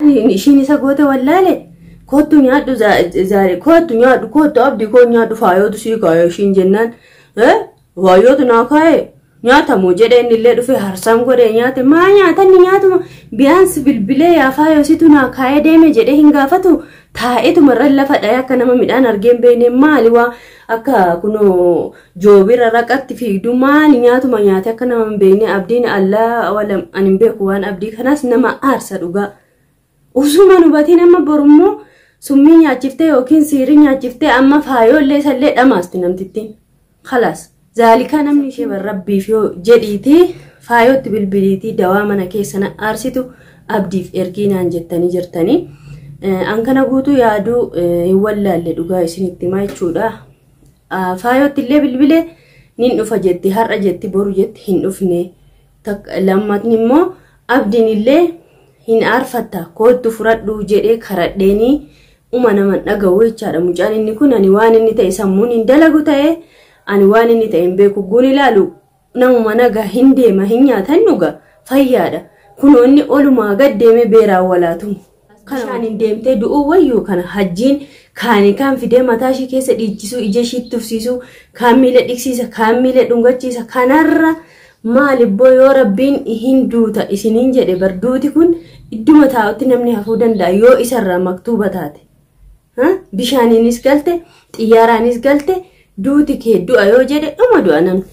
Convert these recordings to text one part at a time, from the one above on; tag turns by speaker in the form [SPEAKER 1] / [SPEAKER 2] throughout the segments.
[SPEAKER 1] Ishiin isa goote wallaale koottu nyaadhu zaare koottu nyaadhu koottu abdii koo nyaadhu faayootu sii kaayee ishiin jennaan faayootu naa kaayee nyaatamu jedhee inni illee dhufee harsam godhee nyaate maa nyaatanni nyaatuma biyaansi bilbilee yaa faayoo situ naa kaayee deeme jedhee hin gaafatu taa'eetuma irra lafa dha'ee akka nama midhaan argee hin beekne maali waa akka kunoo joobira raqatti fiigdu maali nyaatuma nyaate akka nama hin beekne abdiin allaa walam ani hin beeku waan abdii kanaas nama aarsa dhugaa. Usuma hubatiin amma borummoo summii nyaachiftee yookiin siirii nyaachiftee amma faayoollee isallee dhamaasti namtittiin. Khalaas. Zaalikaa namni ishee barrabbiif yoo jedhiitii faayootti bilbiliitii dawaa mana keessa na aarsitu abdiif ergii naan jettanii jirtanii. An kana guutuu yaaduu hin wallaalle dhugaa isinitti himaa jechuudha. Faayootti illee bilbilee nin dhufa jetti har'a jetti boru jetti hin dhufne. Lammatni immoo abdiin illee hin aarfatta koottu furadhu jedhee karadheenii uma nama dhaga'u jechaadha. Mucaan inni kun ani waan inni ta'e sammuun hin dalagu ta'e ani waan inni ta'e hin beeku guun ilaalu namuma nagaa hin deema hin nyaatan dhuga fayyaadha. Kunoo inni olumaa gad deemee beeraan walaatumu. Bishaan hin deemtee du'uu wayyuu kana hajjiin kaani kaan fidee mataa ishii keessa dhiichisuu ija ishiitti tufsiisuu kaan miila dhiqsiisa kaan miila dhungachiisa kanarra maalibboo yoo rabbiin hin duuta isiniin jedhe bar duuti kun idduma taa'utti namni hafuu danda'a yoo isarraa maktuuba taate. Bishaaniinis galte xiyyaaraanis galte duuti kee du'a yoo jedhe dhuma du'a namni.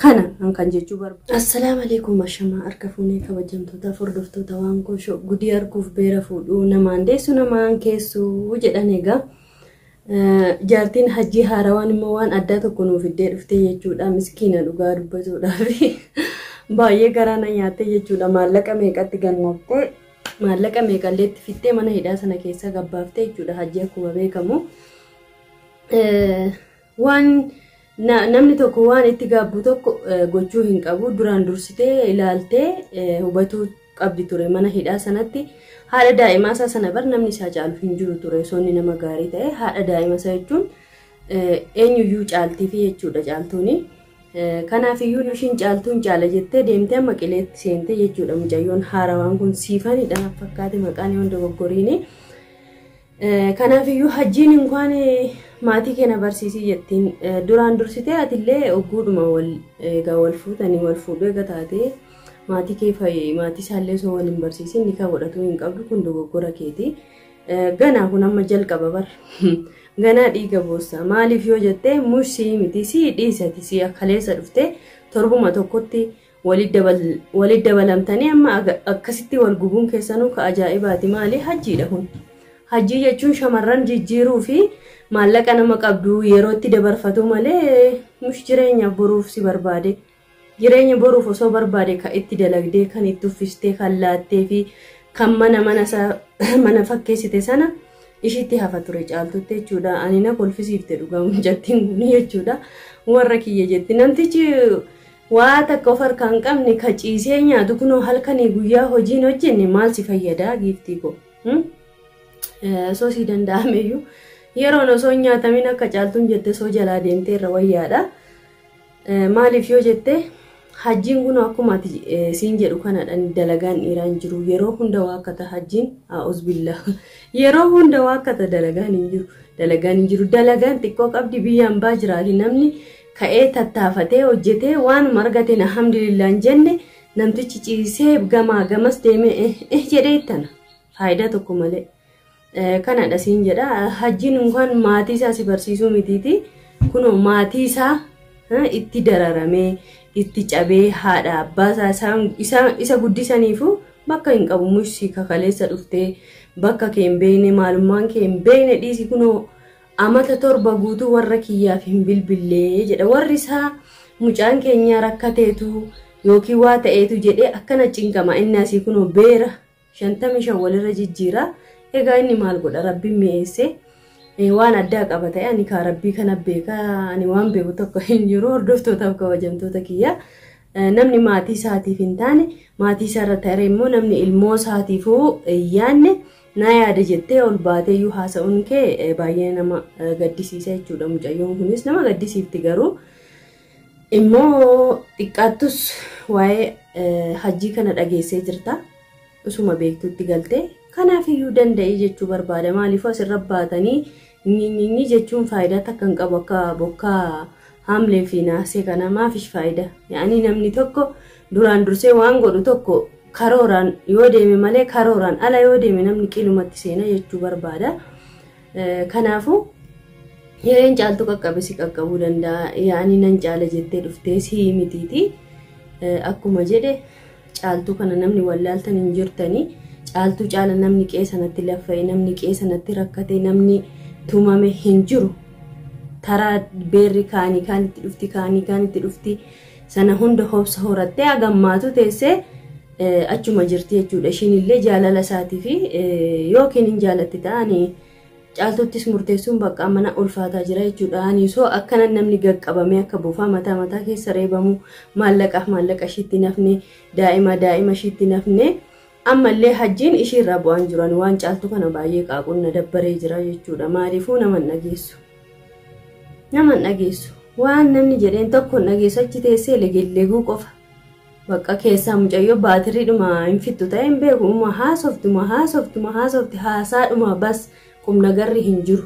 [SPEAKER 1] Kana an kan jechuu barbaadu. Assalaamu alaikum ashamaa harka fuunee kabajamtoota hordoftoota waan koo gudii arguuf beera fuudhuu namaan deessu namaan keessuu jedhan egaa. Jaartiin hajjii haarawaan immoo waan addaa tokko nuuf fiddee dhuftee jechuudha. Miskiina dhugaa dubbatuudhaaf baay'ee garaa na nyaattee jechuudha. Maallaqa meeqatti gannattee maallaqa meeqallee itti fittee mana hidhaa sana keessa gabbaaftee jechuudha. Hajjii akkuma beekamu. Waan namni tokko waan itti gaabbu tokko gochuu hin qabu. Duraan dursitee ilaaltee hubatuu qabdi ture mana hidhaa sanatti. Haadha daa'imaa isaa sana bar namni isaa caalu hin jiru ture. Osoo inni nama gaarii ta'e haadha daa'ima isaa jechuun eenyuyyuu caaltiifi jechuudha caaltuuni. Kanaafiyyuu ishiin caaltuun caala jettee deemtee amma qileetti seente jechuudha. Mucayyoon haarawaan kun siifanidha naf fakkaate maqaan yoon dogoggoriini. Kanaafiyyuu hajjiin inkwaan maatii keenya barsiisii jettiin duraan dursitee atillee ogguudhuma wal egaa wal fuutanii wal fuudhuu eega taatee maatii kee maatii isaallee osoo wal hin barsiisin nikaa godhatuu hin qabdu kun dogoggora keeti. Ganaa kun amma jalqaba bar. Ganaa dhiiga boossa. Maaliif yoo jettee mush sii miti sii dhiisati sii kaleessa dhuftee torbuma tokkotti walitti dabalamtanii amma akkasitti wal gubuun keessanuu ka ajaa'ibaati maali hajjiidha kun. Hajjii jechuun shamarran jijjiiruu fi maallaqa nama qabdu yerootti dabarfatu malee mush jireenya boruuf si barbaade. Jireenya boruuf osoo barbaade kan itti dalagdee kan itti uffistee kan laattee fi kan mana mana mana fakkeessite sana ishitti hafa ture caaltutti jechuudha. Ani na kolfisiifte dhugaa mucattiin kun jechuudha. Warra kiyya jetti namtichi waa takka of harkaa hin qabne ka ciisee nyaatu kunoo halkanii guyyaa hojiin hojjenne maal si fayyadaa giiftii koo. Osoo si danda'ameyyuu yeroon osoo hin nyaatamin akka caaltuun jette osoo jalaa deemtee irra wayyaadha. Maaliif yoo jette hajjiin kun akkuma ati siin jedhu kanadha dalagaan dhiiraa hin jiru yeroo hunda waa akkata hajjiin a'uuzbillah yeroo hunda waa akkata dalagaan hin jiru dalagaan hin jiru dalagaan xiqqoo qabdi biyya hambaa jiraati namni ka'ee tattaafatee hojjetee waanuma argateen alhamdulillah hin jenne namtichi ciisee gamaa gamas deemee jedhee ittana faayidaa tokko malee. Kanadha siin jedha hajjiin inkaan maatii isaa si barsiisuu mitiiti kunoo maatii isaa itti dararamee itti cabee haadha abbaa isaa isa guddisaniifu bakka hin qabu mushii kakaleessa dhuftee bakka kee hin beekne maalummaan kee hin beekne dhiisi kunoo amata 7 guutuu warra kiyyaaf hin bilbillee jedha warri isaa mucaan keenya rakkateetu yookiin waa ta'eetu jedhee akkana cinqama inni asii kunoo beera 55 walirra jijjiira. Egaa inni maal godha rabbiin mi'eesse waan addaa qaba ta'e ani kaa rabbii kana beeka ani waan beeku tokko hin jiru hordoftootaaf kabajamtoota kiyya namni maatii isaatiif hin taane maatii isaarra ta'e immoo namni ilmoo isaatiifuu yaanne na yaada jettee ol baateeyyuu haasa'uun kee baay'ee nama gaddisiisa jechuudha. Mucayyoon kunis nama gaddisiifti garuu immoo xiqqaattus waa'ee hajjii kana dhageessee jirta. Usuma beektutti galtee Kanaafiyyuu danda'ii jechuu barbaada. Maaliifuu asirra baatanii nyinyi jechuun faayidaa takka hin qabu akka bokkaa haamlee fi naasee kana maafish faayidaa. Yaani namni tokko duraan dursee waan godhu tokko karooraan yoo deeme malee karooraan ala yoo deeme namni qilumatti seena jechuu barbaada. Kanaafuu hireen caaltu qaqqabe si qaqqabuu danda'a. Yaani nan caala jettee dhuftee si mitiiti. Akkuma jedhe caaltuu kana namni wallaaltan hin jirtanii. Caaltuu caala namni qe'ee sanatti laffa'e, namni qe'ee sanatti rakkate, namni tumame hin jiru. Taraa beerri kaanii kaanitti dhufti, kaanii kaanitti dhufti. Sana hunda hobsa horattee hagammaatu teessee achuma jirti jechuudha. Ishiin illee jaalala isaatii fi yookiin hin jaalatti ta'anii caaltuttis murteessuun bakka mana ulfaataa jira jechuudha. Ani soo akkana namni gaqqabamee akka bofaa mataa mataa keessa reebamu maallaqaaf maallaqa ishiitti nafne, daa'ima daa'ima ishiitti nafne. Ammallee hajjiin ishiirraa bu'aan jiran waan caaltu kana baay'ee qaaquun na dabbaree jira jechuudha. Maaliifuu nama hin dhageessu. Nama hin dhageessu. Waan namni jedheen tokko hin dhageessu achi teessee legelleguu qofa. Bakka keessaa mucayyoo baatiriidhuma hin fixxu ta'e hin beeku. Uma haasofti, uma haasofti, uma haasofti haasaadhuma bas qubna garri hin jiru.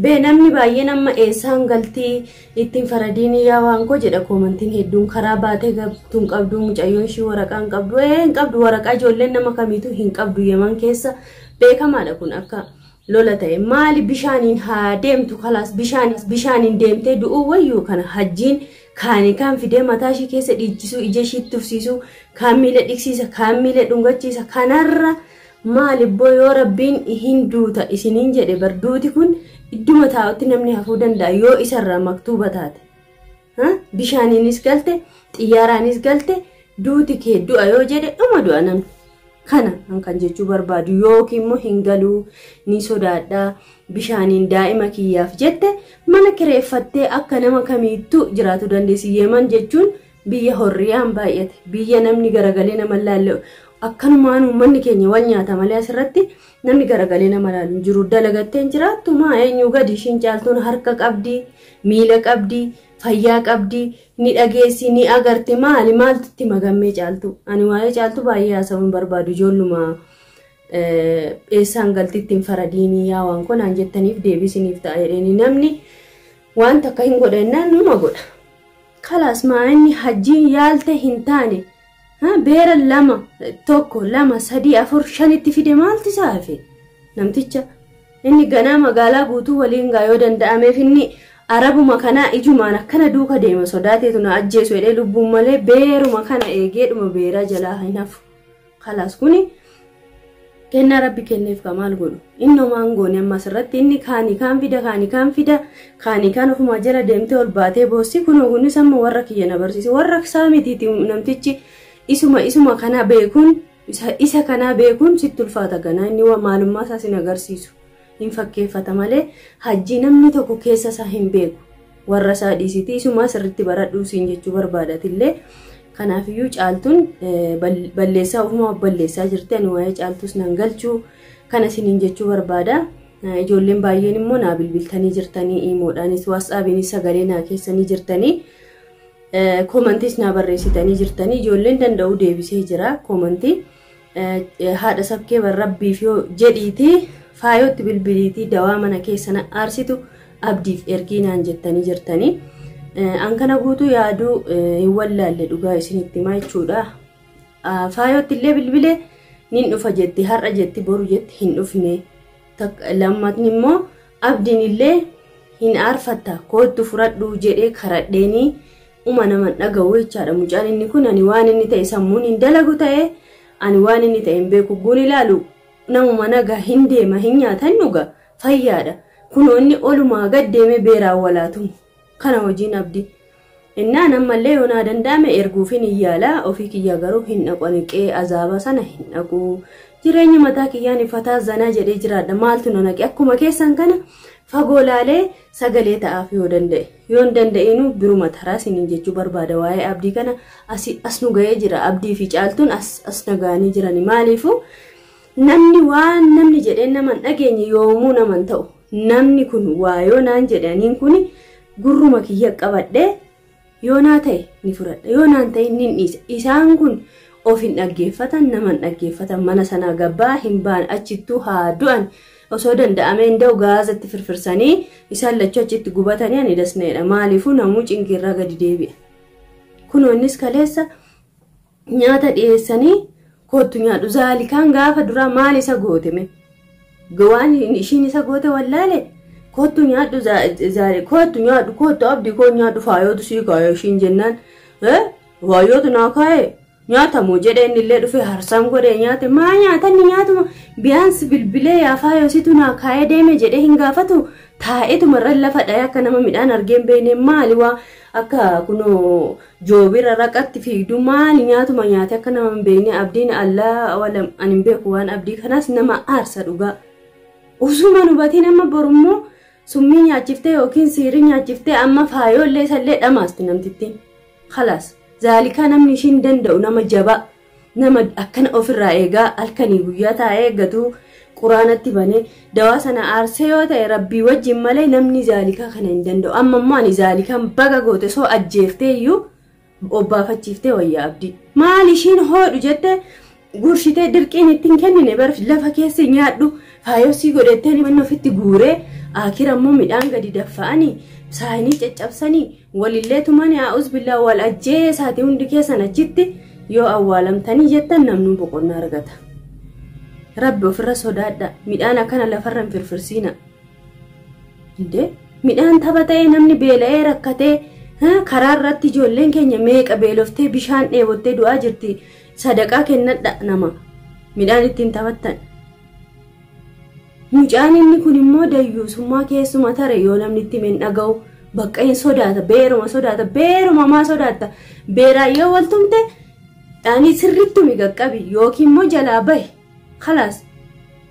[SPEAKER 1] Bee namni baay'een amma eessaan galtii ittiin faradiin yaa waan koo jedha koomantiin hedduun karaa baatee galtuun qabdu mucayyoon ishii waraqaa hin qabdu hin qabdu waraqaa ijoolleen nama kamiitu hin qabdu Yemen keessa beekamaadha kun akka lola ta'e maali bishaaniin haa deemtu kalaas bishaaniin deemtee du'uu wayyuu kana hajjiin kaanii kaan fidee mataa ishii keessa dhiichisuu ija ishiitti tufsiisuu kaan miila dhiqsiisa kaan miila dhungachiisa kanarra maali ibboo yoo rabbiin hin duuta isiniin jedhe barduuti kun idduma taa'utti namni hafuu danda'a yoo isarraa maktuuba taate. Bishaaniinis galte xiyyaaraanis galte duuti kee du'a yoo jedhe dhuma du'a namni. Kana kan jechuu barbaadu yookiin immoo hin galuu ni sodaadhaa bishaaniin daa'ima kiyyaaf jette mana kireeffattee akka nama kamiittuu jiraatu dandeessi. Yemen jechuun biyya horriyaan baay'ate biyya namni garagalee nama laalle akkanumaan uummanni keenya wal nyaata malee asirratti namni garagalee nama laalu hin jiru. Dalagatteen jiraattu maa eenyu gadi ishiin caaltuun harka qabdi, miila qabdi, fayyaa qabdi, ni dhageessi, ni agarti maali maaltu itti magammee caaltu. Ani waa'ee caaltu baay'ee haasa'uu hin barbaadu ijoolluma eessaan galti ittiin faradiinii yaa waan kun naan jettaniif deebisiniif ta'a jedhanii namni waan takka hin godhannaan numa godha. Kalaas maa inni hajjiin yaalte hin taane beera 2 1 2 3 4 5 fide maaltu isaa hafe namticha inni ganaa magaalaa guutuu waliin gaa yoo danda'ameef inni arabuma kanaa ijumaan akkana duuka deema sodaateetu na ajjeesu jedhee lubbuun malee beeruma kana eegeedhuma beeraa jalaa hin hafu. Kalaas kuni kennaa rabbi kenneef ka maal godhu inni homaan goone amma asirratti inni kaanii kaan fida kaanii kaan fida kaanii kaan ofumaa jala deemtee ol baatee boossi kunoo kunis amma warra kiyya na barsiise warra isaa mitiiti namtichi isuma kana beekuun isa kana beekuun sitti ulfaata ganaa inni waa maalummaa isaa sin agarsiisu hin fakkeeffata malee hajji namni tokko keessa isaa hin beeku warra isaa dhiisiti isuma sirriitti baradhuu siin jechuu barbaadatillee. Kanaafiyyuu caaltuun balleessaa ofumaa balleessaa jirti ani waa'ee caaltuus nan galchuu kana isiniin jechuu barbaada. Ijoolleen baay'een immoo naa bilbiltanii jirtanii iimoodhaanis waatsaapiinis sagalee naa keessanii jirtanii koomantiis naa barreessitanii jirtanii ijoolleen danda'uu deebisee jira koomantii haadha sabkee barrabbiif yoo jedhiitii faayootti bilbiliitii dawaa mana keessa na aarsitu abdiif ergii naan jettanii jirtanii. An kana guutuu yaaduu hin wallaalle dhugaa isinitti himaa jechuudha. Faayootti illee bilbilee nin dhufa jetti har'a jetti boru jetti hin dhufne. Lammatni immoo abdiin illee hin aarfatta koottu fudhadhu jedhee karadheenii uma nama dhaga'u jechaadha. Mucaan inni kun ani waan inni ta'e sammuun hin dalagu ta'e ani waan inni ta'e hin beeku guun ilaalu namuma nagaa hin deema hin nyaata hin dhuga fayyaadha. Kunoo inni olumaa gad deemee beeraan walaatumu. Kana hojiin abdii. Innaan ammallee yoo naa danda'ame erguufin hin yaala ofii kiyya garuu hin dhaqu ani qe'ee azaaba sana hin dhaqu. Jireenya mataa kiyyaan ifataa zanaa jedhee jiraadha maaltu na naqe akkuma keessan kana fagoo laalee sagalee ta'aaf yoo danda'e yoo hin danda'inuu biruma taraa isiniin jechuu barbaada waa'ee abdii kana as nu ga'ee jira abdii fi caaltuun as naga'anii jirani maaliifuu namni waan namni jedheen nama hin dhageenye yoomuu nama hin ta'u namni kun waa yoo naan jedhaniin kuni gurruma kiyya qabadhee yoo naa ta'e ni fudhadha yoo naan ta'e ni dhiisa isaan kun Of hin dhaggeeffatan, nama hin dhaggeeffatan, mana sanaa gabbaa hin ba'an, achittuu haa du'an. Osoo danda'amee hin da'u gaazatti firfirsanii isaan lachuu achitti gubatanii ani dasneedha. Maaliifuu namuu cinqiirraa gadi deebi'a. Kunoo innis kaleessa nyaata dhiyeessanii kottu nyaadhu. Zaalikaan gaafa duraa maal isa gooteme? Waan ishiin isa goote wallaale kottu nyaadhu, kottu nyaadhu, kottu abdii koo nyaadhu, faayootu sii kaayee ishiin jennaan faayootu naa kaayee nyaatamu jedhee inni illee dhufee harsam godhee nyaate. Maa nyaatanni nyaatuma biyaansi bilbilee yaa faayoo situ naa kaayee deeme jedhee hin gaafatu. Taa'eetuma irra lafa dha'ee akka nama midhaan argee hin beekne maali waa akka kunoo joobira raqatti fiigdu maali nyaatuma nyaate akka nama hin beekne. Abdiin allaa wala ani hin beeku waan abdii kanaas nama aarsa dhugaa. Usuma hubatiin amma borummoo summii nyaachiftee yookiin siirii nyaachiftee amma faayoo illee isallee dhamaasti namtittiin. Khalaas. Zaalikaa namni ishiin danda'u nama jabaa, nama akkana ofirraa eegaa halkanii guyyaa taa'ee eeggatu quraanatti banee dawaa sana aarsee yoo ta'e rabbii wajjin malee namni zaalikaa kana hin danda'u. Amma immoo ani zaalikaan baga goote soo ajjeeftee iyyuu obbaafachiiftee wayyaa abdii. Maal ishiin hoodhu jette gurshitee dirqiin ittiin kennine bar lafa keessa nyaadhu faayosii godhettee manni ofitti guuree akira immoo midhaan gadi daffa'anii saayinii caccabsanii walillee tumanii a'uus billaa wal ajjeesaati hundi keessan achitti yoo awwaalamtanii jettan namni boqonnaa argata. Rabbi ofirra sodaadha. Midhaan akkana lafarra hin firfirsiina. Midhaan tapha ta'ee namni beela'ee rakkatee karaa irratti ijoolleen keenya meeqa beeloftee bishaan dheebottee du'aa jirti. Sadaqaa kennadha nama midhaan ittiin taphattan. Mucaan inni kun immoo dayyuusummaa keessuma tare yoo namni itti hin dhaga'u bakka hin sodaata, beeruma sodaata, beeruma maa sodaatta. Beeraan yoo waltumte ani sirrittumi qaqqabi yookiin immoo jalaa bahi. Khalaas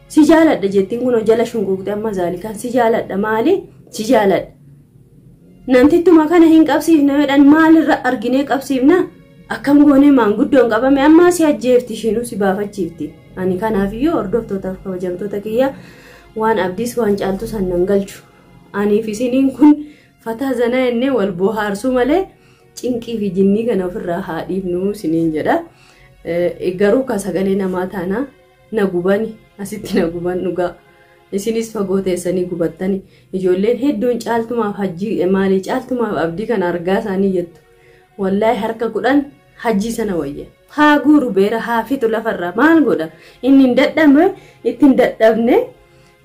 [SPEAKER 1] si jaaladha jettiin kunoo jala shunguuqte amma zaalikaan si jaaladha maali si jaaladha. Namtittuma kana hin qabsiifna jedhan maalirra arginee qabsiifna? Akkam goonee maanguddoon qabame ammaa si ajjeefti ishiinuu si baafachiifti. Ani kanaafiyyuu hordoftootaaf kabajamtoota kiyya waan abdiis waan caaltu san nan galchu. Aniif isiniin kun fataa zanaa jennee wal bohaarsuu malee cinqii fi jinnii kana ofirraa haa dhiifnu isiniin jedha. Garuu ka sagalee namaa taana na gubani asitti na guban dhugaa. Isinis fagoo teessanii gubattani. Ijoolleen hedduun caaltumaaf hajjii maalii caaltumaaf abdii kana argaa isaanii jettu. Wallaahi harka 10 hajjii sana wayya. Haa guuru beera haa fixu lafarraa maal godha? Inni hin dadhabne ittiin dadhabne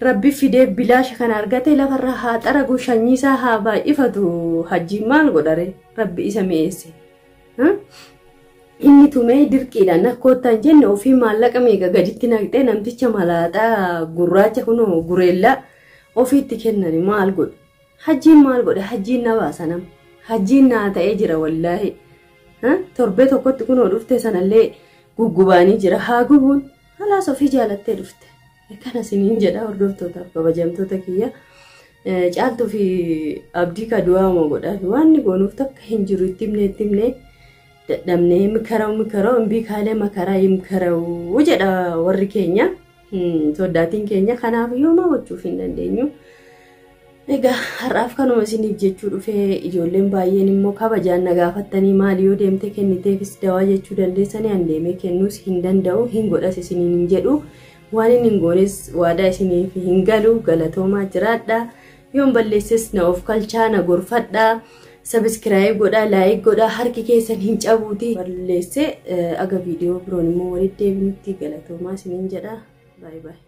[SPEAKER 1] rabbi fidee bilaasha kana argate lafarraa haa xaragu shanyiisaa haa baay'ifatu hajjiin maal godhare rabbi isa mi'eesse. Inni tumee dirqiidhaan akkoottaan jenne ofii maallaqa meeqa gaditti naqxee namticha malaaxaa gurraacha kunoo gureellaa ofiitti kennani maal godha? Hajjiin maal godha? Hajjiin na baasa nama. Hajjiin naa ta'ee jira wallaahi. Torbee tokkotti kunoo dhufte sanallee guggubaanii jira. Haa gubuun halaas ofii jaalattee dhufte. Kana isiniin jedha hordoftootaaf kabajamtoota kiyya. Caaltuu fi abdii ka du'aa godhaa fi waan goonuuf takka hin jiru itti himnee itti himnee dadhabnee mikara'u mikara'u imbii kaalee makaraa himkara'u jedha warri keenya. Soddaatiin keenya kanaaf yooma gochuuf hin dandeenyu. Egaa har'aaf kanuma isiniif jechuu dhufee ijoolleen baay'een immoo kabajaan na gaafattanii maali yoo deemte kenniteefis dawaa jechuu dandeessanii an deemee kennuus hin danda'u hin godhas isiniin hin jedhu waan inni hin goones waadaa isiniif hin galu galatoomaa jiraadha. Yoon balleesses na of kalchaa na gorfadhaa. Subscribe godhaa like godhaa harki keessan hin cabuuti. Balleesse aga viidiyoo biroon immoo walitti deebinutti galatoomaa isiniin jedha. Baay'ee baay'ee.